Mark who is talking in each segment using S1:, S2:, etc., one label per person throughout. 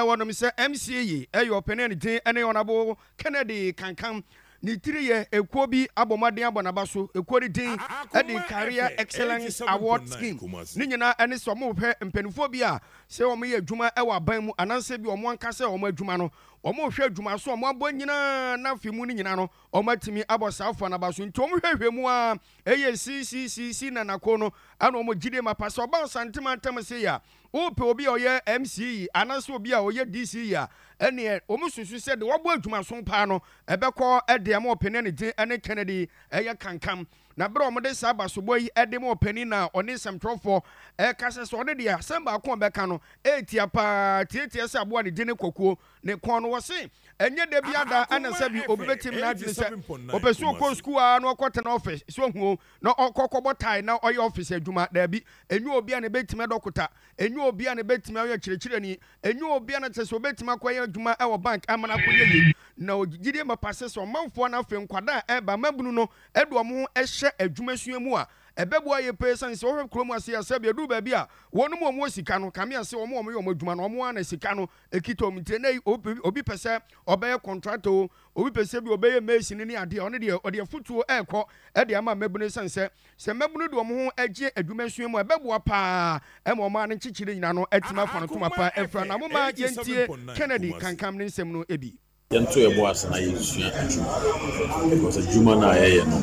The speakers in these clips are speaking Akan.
S1: wɔ nom sɛ MCA yi yɛ ɔpanin a ne din ne Honourable Kennedy Kankam. Ne tiri yɛ ekuo bi abɔ mmɔden abɔ n'aba so. Ekuo no din de Career Excellence Award Scheme. Ne nyinaa ne sɛ wɔrehwɛ mpanimfoɔ bi a sɛ wɔyɛ adwuma wɔ aban mu anaasɛ bi wɔn ankasa wɔn adwuma no, wɔrehwɛ adwuma so a wɔabɔ nyinaa na afe mu no nyinaa no wɔatumi abɔ saa afoa no aba so. Nti wɔhwehwɛ mu ara ɛyɛ CCCC Nanako no ɛna wɔn gyidie mapa sɛ ɔba Asante mantam sei a Wopɛ obi a ɔyɛ MCE anaasɛ obi a ɔyɛ DCE a, ɛnneɛ wɔsusu sɛ deɛ wabɔ adwumaso paa no bɛkɔ de ama ɔpanin a ne din ne Kennedy yɛ kankam. Na berɛ a wɔde saa abasobɔ yi de ma ɔpanin na ɔne nsɛmtwerɛfoɔ rekasa sɛ ɔno deɛ asɛm baako a ɔbɛka no ɛretia paa, tiatia sɛ aboa a ne din ne Kwakuo ne kɔn no. Wɔse ɛnyɛ da biara da na sɛbi obi bɛtim n'adwene sɛ ɔpɛ sɛ ɔkɔ sukuu ara na ɔkɔtena ɔfese so ahu o na ɔkɔ kɔbɔ tae na ɔyɛ ɔfese adwuma. Daabi, ɛnyɛ obi a na ɛbɛtumi adɔkota, ɛnyɛ obi a na ɛbɛtumi ayɛ kyerɛkyerɛni, ɛnyɛ obi a na kyerɛ sɛ ɔbɛtumi akɔyɛ adwuma wɔ bank ama no akɔyɛ yie. Na gyidie mapa sɛ sɛ ɔmanfoɔ no afei nkwadaa a ɛreba mmabunu no de wɔn ho hyɛ adwumasua mu a, ɛbɛboa yie paa ɛsiane sɛ wohwɛ kurom ase a sɛbi ɛduru baabi a wɔnom a wɔwɔ sika no kame ase wɔn a wɔyɛ wɔn adwuma no wɔn ara na sika no kita wɔn nti ɛnɛ yi obi pɛ sɛ ɔbɛyɛ contractor o Obi pɛ sɛ bi ɔbɛyɛ mason ne adeɛ a, ɔno deɛ ɔde afotuo rekɔ de ama mmabunu ɛsiane sɛ, sɛ mmabunu de wɔn ho gye adwumasua mu a, ɛbɛboa pa ara ma ɔman no nkyekyere nyinaa no atumi afa no toma pa afira. Na momma yɛntie Kennedy Kankam ne nsɛm no bi.
S2: Yɛnto yɛn bo ase na yɛnsua adwuma because adwuma no a yɛyɛ no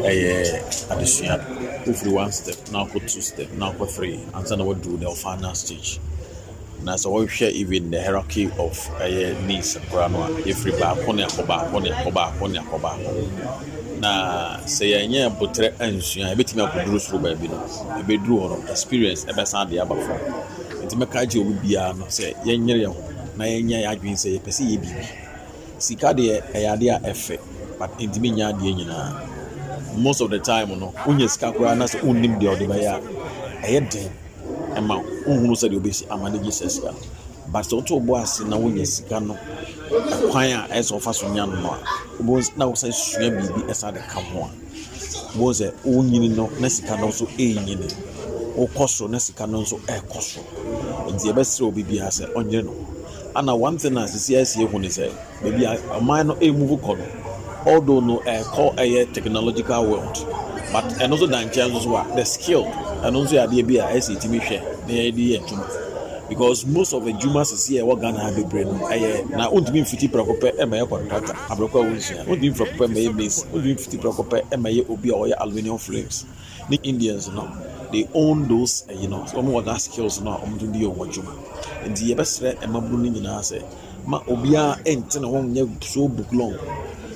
S2: ɛyɛ adesua. Wofiri one step na wokɔ two step na wokɔ three ansa na woaduru the final stage. Na sɛ wɔhwɛ even the hierarchy of ɛyɛ needs koraa no a, yɛfiri baako ne akɔ baako ne akɔ baako ne akɔ baako. Na sɛ yɛnyɛ aboterɛ ansua a, yɛbɛtumi akɔduru soro baabi no, ɛbɛduru hɔ no, experience ɛbɛsan de aba fam. Nti mɛka akyerɛ obi biara no sɛ yɛnyere yɛn ho na yɛnyɛ yɛn adwene sɛ yɛpɛ sɛ yɛyɛ biribi. Sika deɛ ɛyɛ adeɛ a ɛfɛ but ɛntumi nyɛ adeɛ nyinaa. Most of the time no, wonya sika koraa na sɛ wonnim deɛ wode bɛyɛ a, ɛyɛ den. Ɛma wohunu sɛdeɛ wobɛsi amanegye saa sika no. But sɛ woto wo bo ase na wonya sika no kwan a ɛyɛ sɛ wofa so nya no no a, wobɛhu na wosan sua biribi ɛsan de ka ho a, wobɛhu sɛ wonyini no na sika no nso ɛrenyini. Wokɔ soro na sika no nso ɛrekɔ soro. Nti yɛbɛsrɛ obi biara sɛ ɔnyere ne ho. Ana one thing a sisi a ɛsɛ yɛhu ne sɛ, Baabi a ɔman no ɛremuvu kɔ no, although no ɛrekɔ ɛyɛ technological world, but ɛno nso da nkyɛn nso so a, the skill ɛno nso yɛ adeɛ bi a ɛsɛ yɛtumi hwɛ na yɛde yɛ adwuma. Because most of adwuma sisi a ɛwɔ Ghana ha bebree no ɛyɛ na wontumi mfiti prɛko pɛ ɛmɛyɛ contractor abrɛkɔ a wonsua, wontumi prɛko pɛ ɛmɛyɛ mason, wontumi mfiti prɛko pɛ ɛmɛyɛ obi a ɔyɛ aluminium frames. Ne Indians no they own those ɛyi no, wɔn wɔ that skills no a wɔn de yɛ wɔn adwuma. Nti yɛbɛsrɛ mmabunu no nyinaa sɛ ma obiara nte ne ho nyɛ so book long.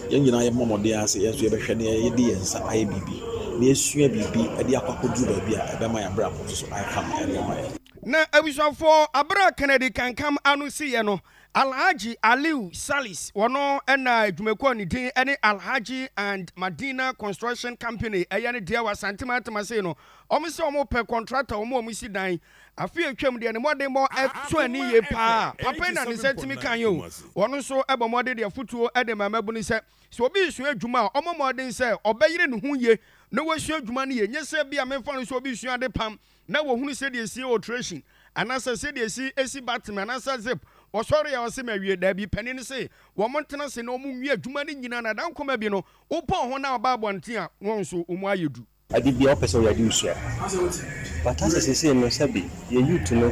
S2: Yɛn nyinaa yɛmmɔ mmɔden ara sɛ yɛn nso yɛbɛhwɛ na yɛde yɛn nsa ayɛ biribi, na yɛasua biribi de akɔ akɔduru baabi a ɛbɛma yɛn abrabɔ nso so ayɛ kama de ama yɛn.
S1: Na abusuafoɔ, aberɛ a Kennedy Kankam ano siiɛ no, Alhaji Aliu Salis, ɔno na dwumakuo a ne din ne Alhaji and Madina Construction Company yɛ ne deɛ wɔ Asante Mantam ase no, wɔn sɛ wɔpɛ kɔntrata wɔn a wɔsi dan. Afe a atwam deɛ ne mmɔdenbɔ sɔ ani yie paa. Papa yi na ne nsa tumi kaeɛ o. Ɔno nso bɔ mmɔden de afotuo de ma mmabunu sɛ, sɛ obi resua adwuma a, ɔmmɔ mmɔden sɛ ɔbɛyere ne ho yie na wasua adwuma no yie. Nyɛ sɛ ebia memfa no sɛ obi resua adepam na wɔhunu sɛdeɛ ɛsi alteration anaasɛ sɛdeɛ ɛsi si button anaasɛ zip. Wɔsɔre a wɔse mawie. Daabi, panin no se wɔn ntena ase na wɔn nwie adwuma no nyinaa na da nkɔma bi no wopɔn ho na wɔba abɔnten a wɔn nso wɔn ayɛ du.
S3: Ade bia wopɛ sɛ woyɛ ade wosua but asɛ sesei no sɛbe yɛ youth no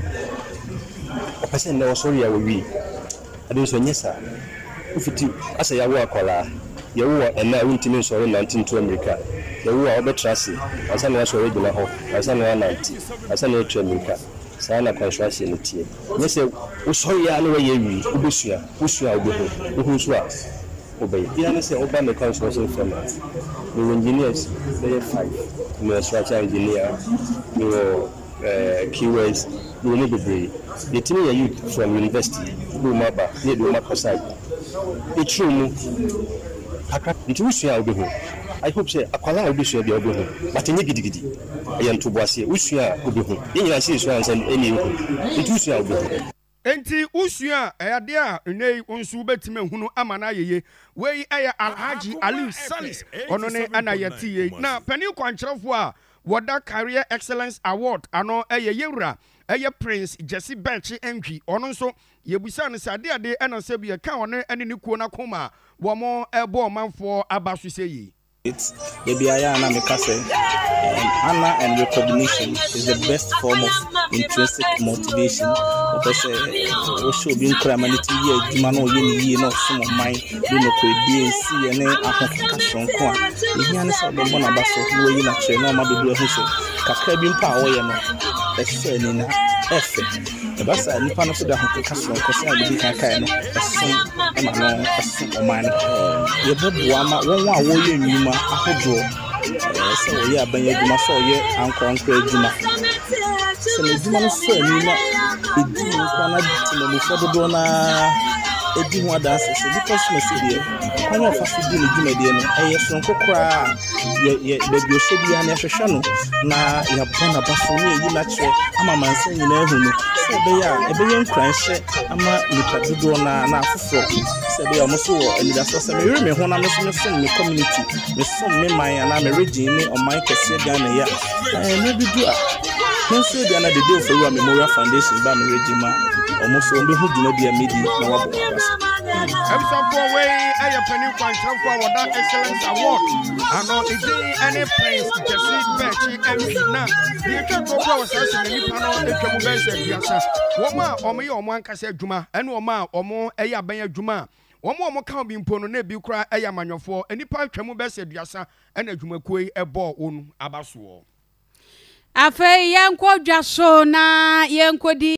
S3: ɔpɛ sɛ nnɛ ɔsɔre a owie ade nso ɛnyɛ saa wofiti asɛ yawo akwadaa yɛwo a ɛnnɛ a wontumi nsɔre nnante ntu amirika yɛwo a wobɛtra ase ansa na woasɔre agyina hɔ ansa na woanante ansa na woatu amirika saa na construction no teɛ nyɛ sɛ wosɔre a na woayɛ awie wobɛsua wosua a wobɛhu wohu nso a Wobɛyɛ biara ne sɛ woba me construction firm a, mewɔ engineers bɛyɛ five, mewɔ structural engineer, mewɔ eh, QS, mewɔ mu bebree. Yɛtumi nya youth from university de wɔn aba na yɛde wɔn akɔ site. Yɛkyerɛ wɔn mu kakra. Nti wosua a wobɛhu. I hope sɛ akwadaa a wobɛsua biara wobɛhu, but ɛnyɛ gidigidi. Ɛyɛ ntoboaseɛ. Wosua a wobɛhu. Yɛn nyinaa sɛ yɛsua ansa na yɛhu. Nti wosua a wobɛhu.
S1: Enti wosua a, ɛyɛ adeɛ a nnɛ yi wo nso wobɛtumi ahunu ama no ayɛ yie. Wei yɛ Alhaji Aliu Salis, ɔno ne ɛna yɛte yei. Na panin kwankyerɛfoɔ a wɔda Career Excellence Award ano yɛ Yɛwura ɛyɛ Prince Gyasi Bɛɛkye Antwi, ɔno nso. Yɛbisaa no sɛ adeade na sɛ bi ɛka ɔno ne ne kuo no akoma a wɔbɔ ɔmanfoɔ aba so sɛ yei.
S4: Da biara yɛ a na meka sɛ honor and recognition is the best form of intrinsic motivation. Wopɛ sɛ wohyɛ obi nkuran ma ne ti yɛ adwuma na ɔyɛ ne yie na ɔsom ɔman de nokorɛdie, nsiyɛ ne ahokeka soronko a, ɛhia ne sɛ wobɛbɔ n'aba so na wayi no akyerɛ na ɔma dodoɔ ahu sɛ kakra bi mpo a ɔyɛ no ɛsɔ ani na ɛfɛ. Ɛba saa a, nnipa no nso de ahokeka soronko sɛnea medi kan kae no som ma no som ɔman no. Yɛbɛboa ma wɔn a wɔreyɛ nnwuma ahodoɔ, sɛ wɔyɛ aban adwuma, sɛ wɔyɛ ankorankoro adwuma, sɛ n'adwuma no sɔ ani na ɛdi mu nko ara na temamufoɔ dodoɔ no ara di ho adanse sɛ nnipa som asi deɛ, kwan a ɔfa so di ne dwumadie no, ɛyɛ soronko koraa. Yɛ yɛ baabi ɔhyɛ biara no yɛhwehwɛ no na yɛabɔ n'aba so na yɛayi no akyerɛ ama amansan nyinaa ahu no sɛ ɛbɛyɛ a ɛbɛyɛ nkuranhyɛ ama nnipa dodoɔ no ara na afoforɔ sɛ ɛbɛyɛ a wɔn nso wɔ anidasoɔ sɛ meyere me ho na me nso mesom me community, mesom me man anaa me region ne ɔman kɛseɛ Ghana yi a, ɛɛ mmerɛ bi du a me nso ebia na Dede Ofori Memorial Foundation ba me region mu a wɔn nso wɔbɛhu dwumadie a medi na wɔabɔ m'aba so.
S1: Abusuafoɔ wei yɛ panin kwankyerɛfoɔ a wɔda Excellence Award ano. Ne din ne Prince Gyasi Bɛɛkye Antwi na deɛ ɛtwa toɔ koraa wɔ saa sɛ na nipa no atwa mu bɛyɛ sɛ aduasa. Wɔn a wɔyɛ wɔn ankasa adwuma ne wɔn a wɔyɛ aban adwuma a wɔn a wɔka ho bi mpo no na ebi koraa yɛ amanyɔfoɔ. Nnipa atwa mu bɛyɛ sɛ aduasa na adwumakuo yi bɔɔ wɔn aba soɔ.
S5: Afei yɛnkɔ dwa so na yɛnkɔdi.